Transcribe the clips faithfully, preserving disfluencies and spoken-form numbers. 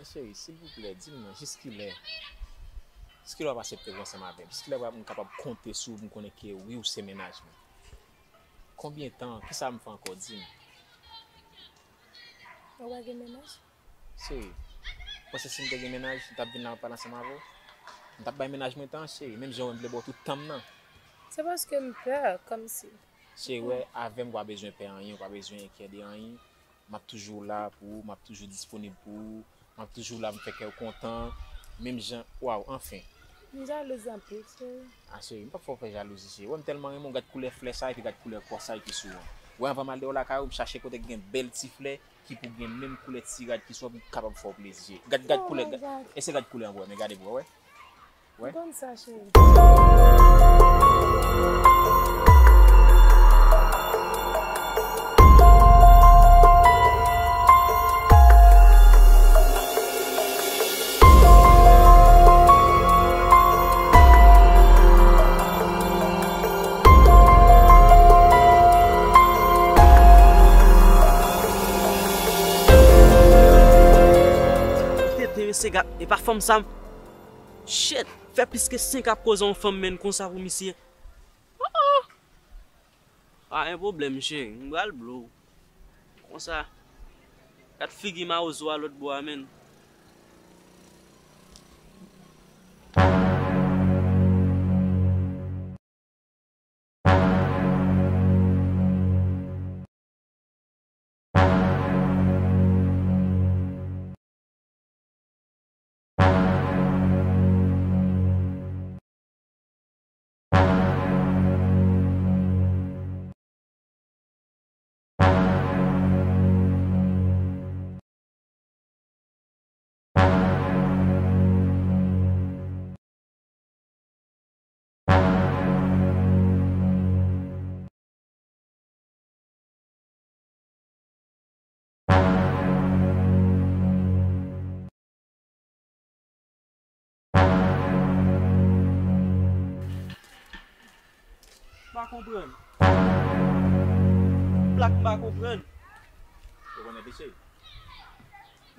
Cheri, silvouplè, di m non, jiskilè? Jiskilè w ap aksepte w ansanm avè m? Jiskilè m kapab konte sou ou pou m konnen ke wi, ou se mennaj mwen? Konbyen tan? Kisa m fè ankò? Di m. Ou pa gen mennaj? Cheri, ou panse si m te gen mennaj, m t ap vin la pale ansanm avè w? M t ap bay mennaj mwen tan, cheri, menm jan w wè m vle ba w tout tan m nan. Se paske m pè, kòmsi. Cheri, wè, avè m, ou pa bezwen pè anyen, ou pa bezwen enkyete de anyen. M ap toujou la pou ou, m ap toujou disponib pou ou, m ap toujou la pou m fè kè w kontan, menm jan, waw, anfen. M jalouz anpil, cheri. A, cheri, m p ap fè w fè jalouzi, cheri. Wè, m tèlman renmen w, gad koulè flè sa, epi gad koulè kò sa ki sou ou. Wè, anvan m al deyò lakay ou, m chache kote k gen bèl ti flè, ki pou gen menm koulè ti rad ki sou ou, pou m kapab fè w plezi. Gad, gad koulè, gad, eseye gad koulè ankò, men gade pou w wè. Wè. M konn sa, cheri. Tete, mesye, gad, e pa fanm sa. Shit, fè plis ke senk ap koze yon fanm, menn, konsa pou misye. Oh, oh. Pa gen pwoblèm, cheri, m pral blow. Konsa. Gad figi mawozo a lòt bò a, menn. M pa konprann. Black, m pa konprann. Ou konnen piche?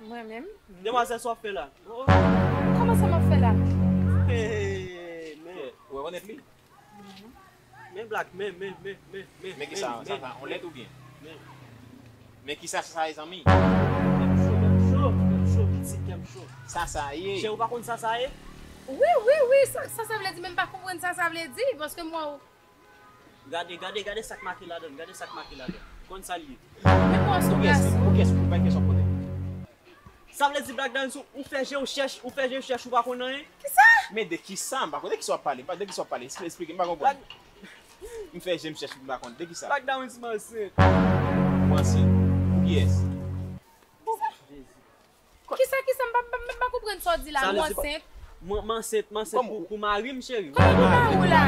Mwen menm? Demwazèl, sa w ap fè la? Oh. Kòman sa m ap fè la? Hey, men. Ou rekonèt li? Men Black, men, men, men, men, men. Men kisa, sa, sa, on lèt oubyen? Men. Men kisa sa, sa ye, zanmi? Kè m cho, kè m cho, kè m cho, pitit, kè m cho. Sa, sa ye? Chè, ou pa konn sa, sa ye? Wi, wi, wi, sa, sa, sa vle di, men m pa konprann sa, sa vle di, paske mwen, Gade, gade, gade sa k make ladan l, gade sa k make ladan l. Konn sa l ye. Men bon, sou plas. Pou kiyès, pou kiyès, pou kiyès w ap pote? Sa vle di Black Dawens, ou, ou fè je w chèch, ou fè je w chèch, ou pa konn anyen? Kisa? Men de kisa? M pa konn de kisa w ap pale, de kisa w ap pale? Esplike, esplike, m pa konprann. Black M fè je m chèch, m pa konn. De kisa? Black Dawens, m ansent. Ou ansent? Pou kiyès? Kisa, kisa, m pa, m pa, m pa konprann sa w di la, ou ansent? Mwen, m ansent, m ansent pou, pou mari m, cheri. Kòman pou mari w la?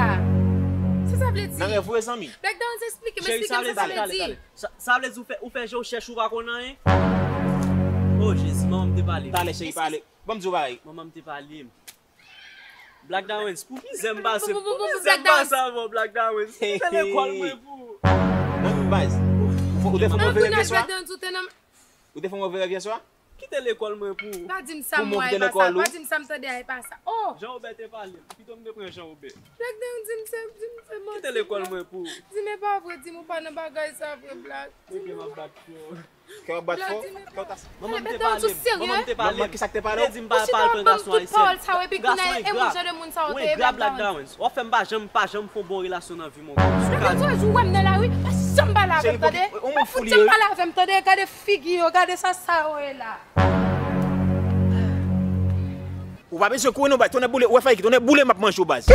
Sa sa vle di? Nan rèv vre, zanmi. Black Dawens, esplike m, esplike m sa sa vle di. Sa, sa vle di ou fè, ou fè je w chèch, ou pa konn anyen? Oh, Jezi, manman m te pale m. Talè, cheri, pale. Ban m di w bagay. Manman m te pale m. Black Dawens, pou mizè m pase, pou mizè m pase avè w, Black Dawens. Kite lekòl mwen pou ou. Nan baz. Ou te fè move rèv yè swa? Ou te fè move rèv yè swa? Kite lekòl mwen pou ou. Pa di m sa m wè e pa sa. Pa di m sa m tande a e pa sa. Oh! Jean Robert te pale m. Pito m te pran Jean Robert. Black Dawens, di m se, di m se manti. Kite lekòl mwen pou ou. Di m e pa vre, di m ou pa nan bagay sa vre, Black. Ebyen, m ap bat pou ou. Kè w ap bat fò? Kè w ta... Manman m te pale m. Manman m te pale m. Manman, kisa k te pale w? Li te di m pa al pran gason ayisyen. Gason engra. Ou engra, Black Dawens. W ap fè m pa janm, pa janm fè yon bon relasyon nan vi m ankò. Black Dawens, ou wè m nan lari, pa janm pale avè m, tande. Pa fout janm pale avè m, tande. Gade figi yo, gade sa, sa yo ye la. Ou pa bezwen kouri non, baz. Tonnè boule, ou wè Fayki, tonnè boule, m ap manje w, baz.